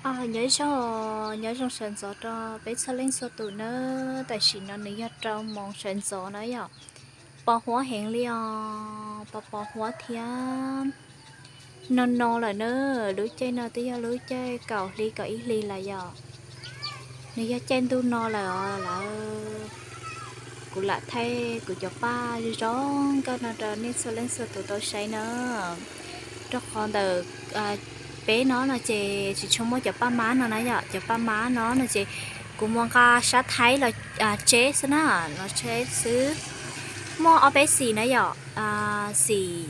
Nyob zoo, nyob zoo sawv ntxov rau peb txhua leej txhua tus nawb. Tam sim no nws yog rau moos sawv ntxov na yom. Pos huab heev li os, pos pos huab thiab. No no lawm na, lub caij no twb yog lub caij kaum hli kaum ib hli lawm yom. Nws yog caij ntuj no lawm os lawv. Kuv lam thaij kuv cov paj zoo zoo nkauj no rau nej txhua leej txhua tus tau saib na. Rau qhov ntawm peb no no ces tsis tshua muaj cov paj mab no na yom, cov paj mab no no ces kuv mus nqa sab Thaib los tseb xwb na, los tseb xwb. Muaj ob peb xim na yom, xim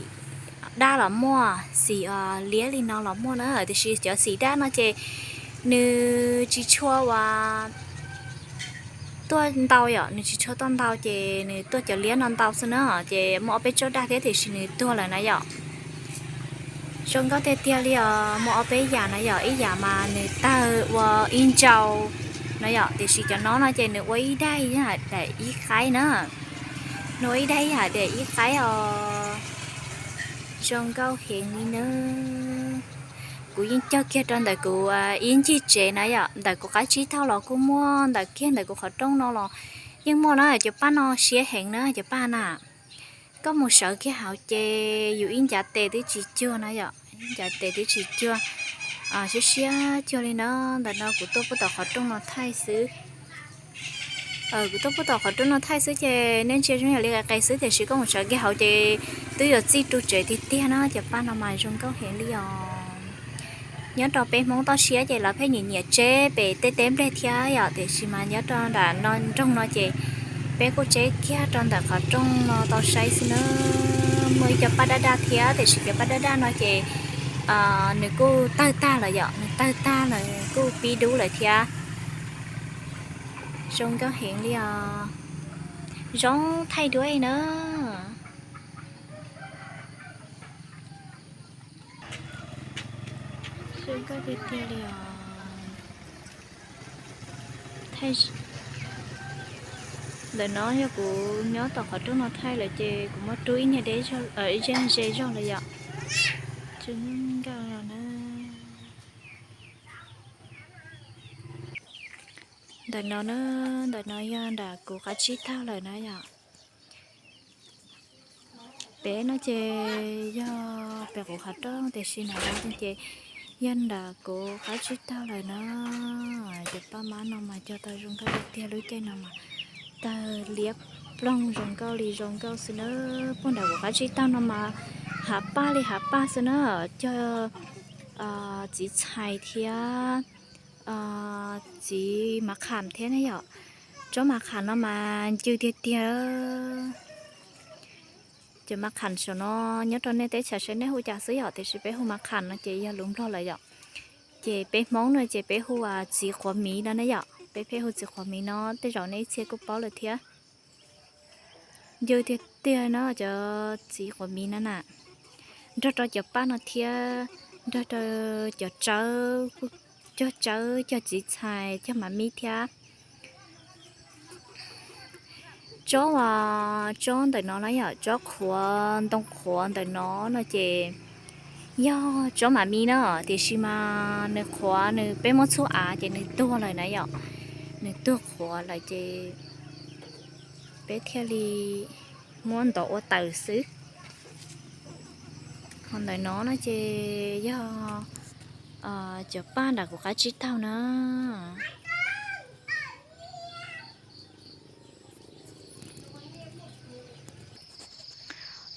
daj los muaj, xim liab li no los muaj na, tiam sis cov xim daj no ces nws tsis tshua ua tuaj ntau yom, nws tsis tshua tuaj ntau ces nws tuaj cov liab no ntau xwb na, ces muaj ob peb tsob daj thiab tiam sis nws tuag lawm na yom. Zoo nkauj tiag tiag li os, muaj ob peb yam na yom, ib yam mas nws tawg ua ib ntsau na yom, tiam sis cov no no ces nws ua ib daim yam daim ib qaib na, nws ua ib daim yam daim ib qaib os. Zoo nkauj heev li na. Kuv yeej cog kiag rau ntawm kuv ib ncig tsev na yom, ntawm kuv qab tsib taug los kuj muaj, ntawm kiag ntawm kuv qhov rooj no los yeej muaj na, cov paj no siab heev na cov paj na. Koj mus sawv kiag hauv ces yus ib ncav tes twb tsis cuag na yom, ib ncav tes twb tsis cuag, siab siab cuag li na. Ntawm no kuv tuaj puag tom qhov rooj no thaij xwb. Kuv tuaj puag tom qhov rooj no thaij xwb ces nej ntsia zoo yam li qis qis xwb tiam sis koj mus sawv kiag hauv ces twb yuav txij ru tsev tiag tiag na, cov paj no mas zoo nkauj heev li os. Nyob rau peb Hmoob toj siab ces lawv pheej nyiam nyiam tseb pem tej teb nplej thiab yom, tiam sis mas nyob rau nram no nroog no ces peb kuj tseb kiag rau ntawm qhov rooj no tau saib xwb na. Muaj ib co paj daj daj thiab tiam sis cov paj daj daj no ces nws kuj tawg tag lawm yom, nws tawg tag lawm kuj pib dub lawm thiab. Zoo nkauj heev li os. Zoo thaij duab na. Zoo nkauj tiag tiag li os. Ntawm no yog kuv nyob tom qhov rooj no thaij lawm ces kuv muab rub ib niag deb, ib zej ze zog lawm yom. Zoo nkauj na. Ntawm no na, ntawm no yog nram kuv qab tsib taug lawm na yom. Pem no ces yog pem kuv qhov rooj tiam sis nram no ces yog nram kuv qab tsib taug lawm na. Cov paj mab no mas cog tau zoo nkauj tiag tiag, lub caij no mas tawg liab ploog zoo nkauj li zoo nkauj xwb na. Puag nram kuv qab tsib taug no mas hav paj li hav paj xwb na, cog txiv txhais thiab txiv mav kham thiab ne yom. Tsob mav kham no mas ncw tiag tiag. Cov mav kham saum no nyob rau nej teb chaws seb nej hu cas xwb yom, tiam sis peb hu mav kham no ces yog lus Nplog lawm yom. Ces peb Hmoob no ces peb hu txiv quav miv no ne yom, peb pheej hu txiv quav miv no, tej zaum nej ib txhia kuj paub lawm thiab. Ncw tiag tiag no cov txiv quav miv no na. Nrog rau cov paj no thiab, nrog rau cov tsawb, cog tsawb, cog txiv txhais, cog mav mib thiab. Tsob, tsob ntawm no na yom, tsob qhuav ntoo qhuav ntawm no no ces yog tsob mav mib na, tiam sis mas nws qhuav, nws peb muab txhub av ces nws tuag lawm na yom. Nws tuag qhuav lawm ces peb thiaj li muab ntov ua taws xwb. Ho ntawm no no ces yog cov paj nram kuv qab tsib taug na.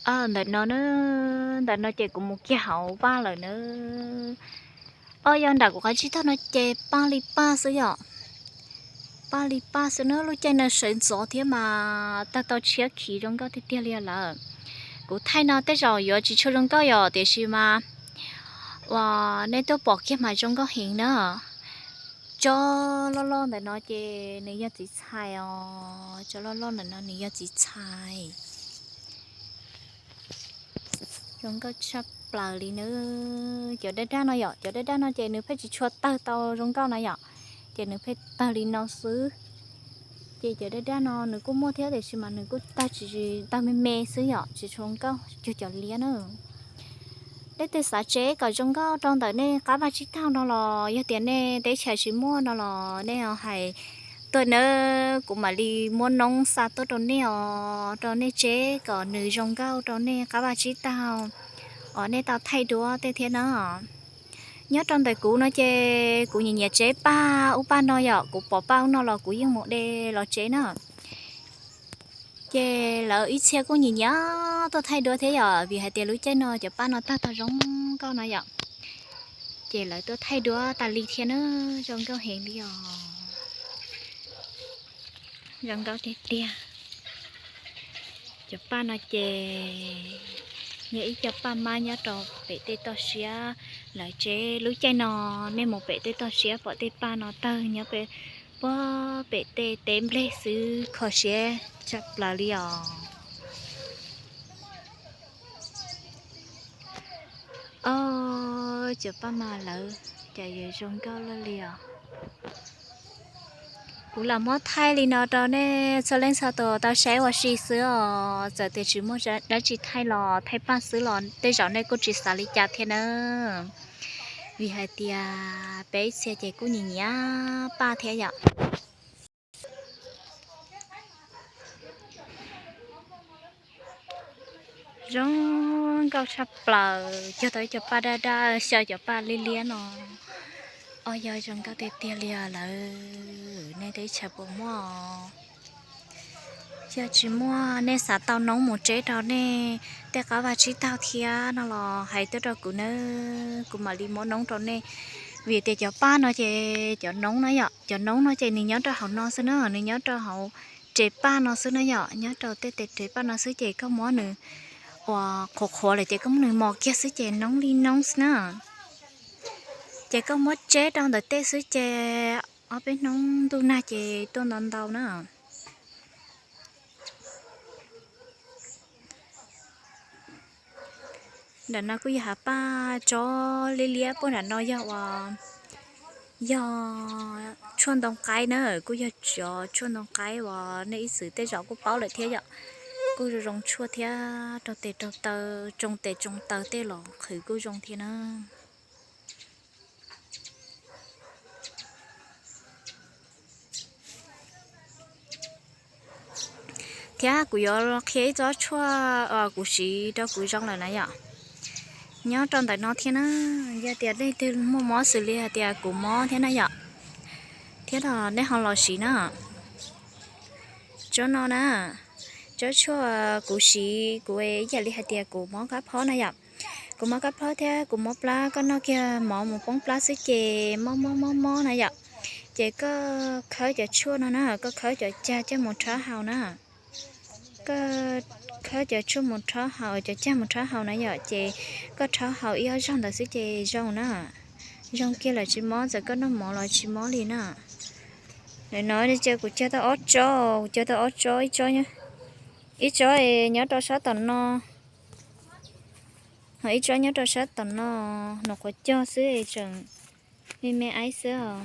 Ntawm no, ntawm no ces kuv mus kiag hauv paj lawm na. Os, yog nram kuv qab tsib taug no ces paj li paj xwb yom. Paj li paj xwb na, lub caij no sawv ntxov thiab mas tawg tau tshiab khiv zoo nkauj tiag tiag li lawm. Kuv thaij no tej zaum yuav tsis tshua zoo nkauj yom, tiam sis mas uas nej tuaj pom kiag mas zoo nkauj heev na. Tsob loj loj ntawm no ces nws yog txiv txhais os, tsob loj loj ntawm no nws yog txiv txhais. Zoo nkauj tshaj plaws li na. Cov daj daj no yom, cov daj daj no ces nws pheej tsis tshua tawg tau zoo nkauj na yom, ces nws pheej tawg li no xwb. Ces cov daj daj no nws kuj muaj thiab tiam sis mas nws kuj tawg tsis, tawg me me xwb yom, tsis tshua zoo nkauj cuag cov liab na. Leej twg xav tsev kom zoo nkauj rau ntawm nej qab vaj tsib taug no los yog tias nej teb chaws tsis muaj no los nej hais tuaj nawb, kuv mam li muab noob xa tuaj rau nej os, rau nej tsev kom nws zoo nkauj rau nej qab vaj tsib taug os, nej tau thaij duab tej thiab na. Nyob rau ntawm kuv no ces kuv nyiam nyiam tsev paj ub paj no yom, kuv pom paj ub no los kuv yeej mus de los tsev na. Ces lawv ib txhia kuj nyiam nyiam tuaj thaij duab thiab yom, vim hais tias lub caij no cov paj no tag tag zoo nkauj no yom. Ces lawv tuaj thaij duab tas li thiab na, zoo nkauj heev li os. Zoo nkauj tiag tiag. Cov paj no ces yog ib co paj mab nyob rau pem tej toj siab lawv tsev. Lub caij no nej mus pem tej toj siab pom tej paj no tawg nyob pem, puag pem tej teb nplej xwb, kho siab tshaj plaws li os. Os, cov paj mas lawv cas yuav zoo nkauj luaj li os. Kuv lam muab thaij li no rau nej txhua leej txhua tus tau saib ua si xwb os. Txawm tias tsis muaj dab tsi thaij los thaij paj xwb los tej zaum nej kuj tsis xav li cas thiab na. Vim hais tias peb ib txhia ces kuj nyiam nyiam paj thiab yom. Zoo nkauj tshaj plaws, cog tau ib co paj daj daj, xyaw cov paj liab liab no. Os, yog zoo nkauj tiag tiag li os lawm, nej teb chaws puas muaj? Yog tsis muaj nej xav tau noob mus tseb rau nej tej qab vaj tsib taug thiab no los hais tuaj rau kuv nawb, kuv mam li muab noob rau nej. Vim tias cov paj no ces cov noob na yom, cov noob no ces nws nyob rau hauv no xwb na, nws nyob rau hauv res paj no xwb na yom, nyob rau tej tes res paj no xwb ces koj muab nws ua qhuav qhuav lawm ces koj muab nws mos kiag xwb ces noob li noob xwb na. Ces koj muab tseb rau ntawm tej xwb ces ob peb hnub ntuj nag ces tuaj ntau ntau na. Nram no kuj yog hav paj tsob liab liab, puag nram no yog uas yog tshuaj ntoo qaib na, kuj yog cov tshuaj ntoo qaib uas nej ib txwm tej zaum kuj paub lawm thiab yom. Kuj zoo zoo tshuaj thiab, raug tes raug taw, tsoo tes tsoo taw tej los qhwv kuj zoo thiab na. Thiab kuv yuav qhia ib tsob tshuaj kuv siv rau kuv zoo lawm na yom. Nyob rau ntawm no thiab na, yog tias leej twg muaj mob xws li hais tias kuv mob thiab na yom, thiab los nej ho los siv na. Tsob no na, tsob tshuaj kuv siv kuv ib yam li hais tias kuv mob kab phob na yom. Kuv mob kab phob thiab kuv mob plab, koj noj kiag mov mus poob plab xwb ces mob mob mob mob na yom. Ces koj khawb cov tshuaj no na, koj khawb cov cag coj mus rhaub haus na. Koj khawb cov tshuaj mus rhaub haus, cov cag mus rhaub haus na yom, ces koj rhaub haus ib ob zaug ntawd xwb ces zoo na. Zoo kiag lawm tsis mob, txawm koj noj mov los tsis mob li na. Nim no ces kuv cog tau ob tsob, kuv cog tau ob tsob, ib tsob nyob rau sab tom no, ho ib tsob nyob rau sab tom no, nws qhuav cog xwb tseem me me aib xwb os.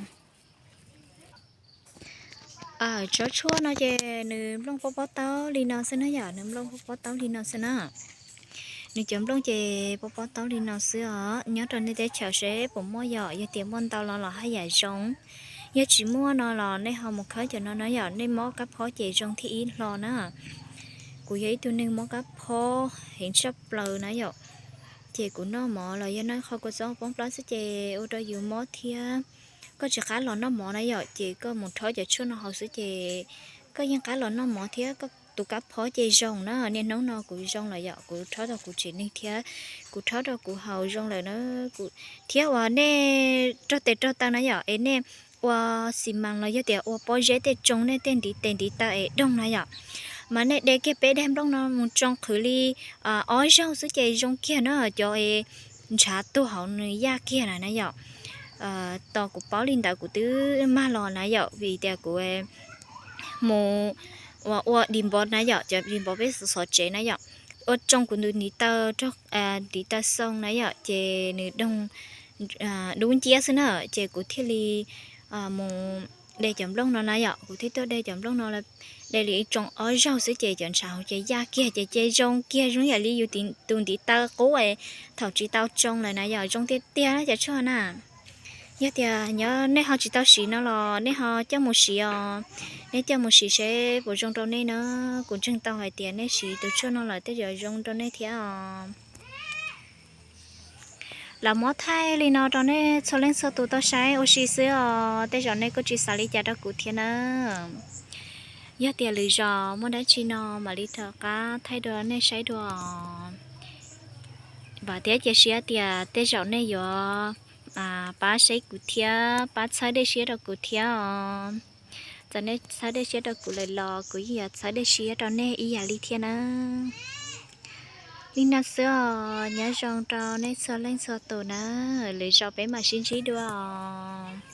Tsob tshuaj no ces nws nplooj pob pob taub li no xwb na yom, nws nplooj pob pob taub li no xwb na. Nws cov nplooj ces pob pob taub li no xwb os. Nyob rau nej teb chaws seb puas muaj yom, yog tias muaj ntau los los haj yam zoo. Yog tsis muaj no los nej ho mus khawb cov no na yom, nej mob kab phob ces zoo thiaj ib hlo na. Kuv yog ib tug neeg mob kab phob heev tshaj plaws na yom, ces kuv noj mov los yog noj qhov kua txob poob plab xwb ces ua rau yus mob thiab. Koj tsis qab los noj mov na yom, ces koj mus rhaub cov tshuaj no haus xwb ces koj yeej qab los noj mov thiab, koj tus kab phob ces zoo na. Niaj hnub no kuv zoo lawm yom, kuv rhaub rau kuv tsev neeg thiab kuv rhaub rau kuv haus zoo lawm na. Thiab uas nej raug tes raug taw na yom, es nej ua xi mas los yog tias ua pob zeb tej tsoo nej tej ntiv tes ntiv taw es doog na yom, mas nej de kiag peb daim nplooj no mus tsoo qhwv li ob zaug xwb ces zoo kiag na. Cov es ntshav tuag hauv nws yaj kiag na na yom. Tos kuv paub li ntawd kuv twb mag los na yom, vim tias kuv mus ua ua di npov na yom, cov di npov peb xov tsev na yom, ua tsoo kuv ntiv taw, ntiv taw xoo na yom, ces nws doog dub nciab xwb na, ces kuv thiaj li mus de cov nplooj no na yom, kuv thiaj tuaj de cov nplooj no, de li ib tsoom ob zaug xwb ces cov ntshav hauv ces yaj kiag ces, ces zoo kiag zoo yam li yus tus ntiv taw qub thaum tsis tau tsoo lawm na yom, zoo tiag tiag cov tshuaj na. Yog tias nyob nej ho tsis tau siv no los nej ho coj mus siv os, nej coj mus siv seb puas zoo rau nej na. Kuv ntseeg tau hais tias nej siv tus tshuaj no lawm tej zaum zoo rau nej thiab os. Los muab thaij li no rau nej txhua leej txhua tus tau saib ua si xwb os, tej zaum nej kuj tsis xav li cas rau kuv thiab na. Yog tias lwm zaus muaj dab tsi no mam li rov qab thaij dua nej saib dua. Vam thiab cia siab tias tej zaum nej yuav pab saib kuv thiab pab txhawb dej siab rau kuv thiab os. Txawm nej txhawb dej siab rau kuv lawm los kuv yeej yuav txhawb dej siab rau nej ib yam li thiab na. Li no xwb os, nyob zoo rau nej txhua leej txhua tus na, lwm zaus peb mam sib ntsib dua os.